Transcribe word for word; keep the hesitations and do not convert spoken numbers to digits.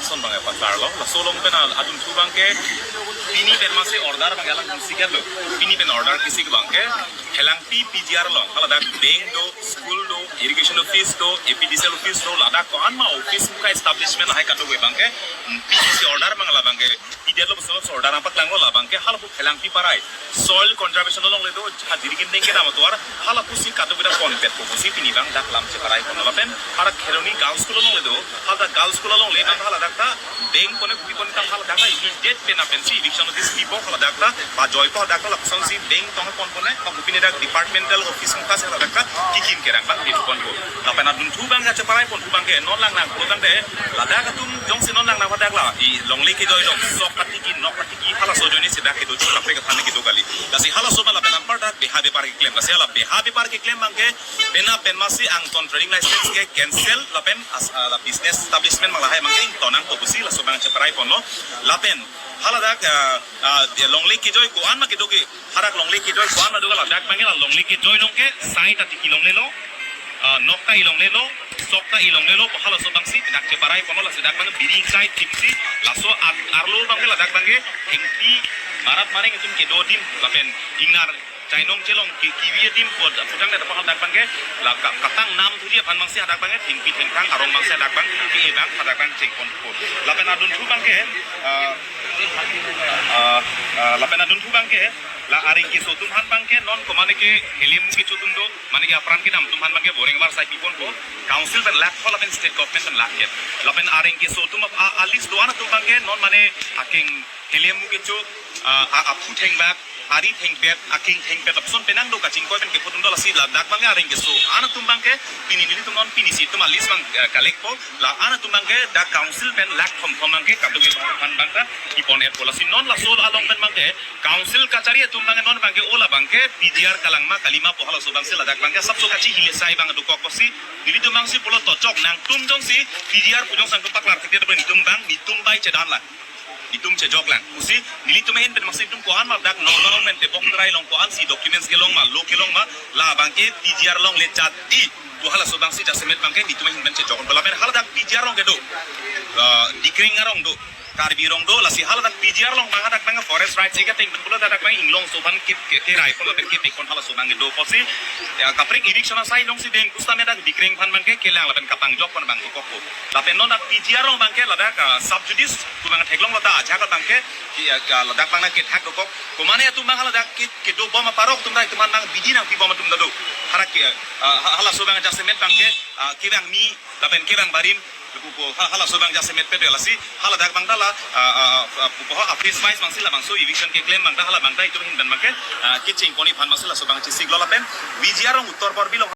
Son bang apa klarlo, laso along pen al- adunthu abangke pini pen masi order abang alang sigat lo. Pini pen order kesik abangke Phelangpi P G R along, haladak bank do, school do, irrigation office do, A P D C L office do, ladak ko-an ma office muka establishment lahai kado abangke, P D C order abang labangke, P D L office order abang paklanglo labangke, halapu Phelangpi Parai soil conservation alongle do, ha diri kin dengke nama tuar, halapusi kado bida ponpet pusi pini abang dak lam cheparai pon lapen, hara Kheroni Girls School alongle do, haladak Girls School alongle abang haladak ta bank pone kupi pone tam haladak ta immediate pen apensi eviction notice pipo haladak ta, pajoi po haladak ta lapuson si bank tong pon pone, pa kupi ne dak departmental office muka si haladak ta kikim kerang abang di pon po. Lapen adunthu abang ya cheparai pon abangke non lang nang pulo tangte, ladak atum jongsi non lang nang haladak la, i longle kejoi jong, sok patiki, nok patiki, halaso ajoine si dak kedo chula pe kapan kedo kali. Lasi halaso abang lapen anpar dak beha bepar keklem. Lasi hala beha bepar keklem abangke, pena pen masi angton trading license ke cancel lapen as, ah, la business establishment abang lahai abangke ingtonang pusi laso abang cheparai ponlo. Lapen haladak, ah, ah, ya longle kejoi ko-an ma kedo ke, hadak longle kejoi ko-an ma do ladak abangke la longle kejoi along ke sai ta tiki longle lo, ah, nok ta ilongle lo, sok ta ilongle lo, halaso abangsi dak cheparai ponlo. Lasi dak abang biri sai tipsi, laso at- arlo abangke ladak abangke thengpi marat mareng atum kedo adim lapen ingnar chainong chelong ki kiwi adim po putang le dapat hadak abangke la ka- katang nam thuji aphan abangsi hadak abangke thengpi thengthang arong abangsi hadak abang ke abang hadak abang cheng pon po. Lapen adunthu abangke, ah, ah, ah, lapen adunthu abangke la areng keso atum aphan abangke non ko mane ke helemu kecho atum do, mane ke apran kedam atum aphan abangke boreng abar sai pi pon po. Council pen lakh pho lapen state government pen lakh kep. Lapen areng keso atum ap- a- a list do-an atum abangke non mane akeng helemu kecho, ah, a- aphu thengbak, ari thengpet, aking thengpet, lapuson penang do kachingkoi pen kepho atum do. Lasi ladak abangke areng keso-an atum abangke pini nelitum non pinisi atum a list abang, eh, collect po, la-an atum abangke dak council pen lakh thom thom abangke kado ke aphan abang ta ipon et po. Lasi non laso along pen abangke council kachari atum abangke non abangke o labangke P G R kalang ma kali ma po halaso abangsi ladak abangke asapso kachihile sai abang dokok pusi nelitum abangsi pulo tochok nangtum jongsi P G R pu jongsi nangtum paklar thekdet abang nelitum abang nelitum bai chedan lang. Nelitum chejok lang. Pusi nelitum ahin pen masi nelitum ko-an ma dak non government tebok terai along ko-ansi documents kelong ma, law kelong ma, labangke P G R alongle chot di pu halaso abangsi jasemet abangke nelitum ahin pen chejok. Lapen haladak P G R along kedo, ah, Dikreng arong do, Karbi arong do, lasi haladak P G R along abang hadak abang forest rights eka ting pen pulo hadak abang inglongso aphan ke ke kerai pon lapen kepik pon halaso abang kedo pusi, ya, kaprek eviction asai alongsi deng kusitame dak Dikreng aphan abangke kelang lapen kapangjok pon abang dokok po. Lapen non dak P G R along abangke ladak, ah, sub judice pu abang theklonglo ta ajak abangke ki, ah, ka ladak abang kethak dokok. Ko mane atum abang haladak ke kedo bom aparok atum dak atum abang bidi nangpi bom atum ta do. Hadak ke, ah, ha- halaso abang jasemet abangke, ah, kevang mi lapen kevang barim, ko ha- halaso abang jasemet pet lasi haladak abang ta la, ah, ah, ah, pu- ha office wise abangsi labangso eviction keklem abang ta hala abang ta itum ahin pen abangke, ah, kecheng pon aphan abangsi laso abang chesiklo lapen P G R along Uttar Borbil along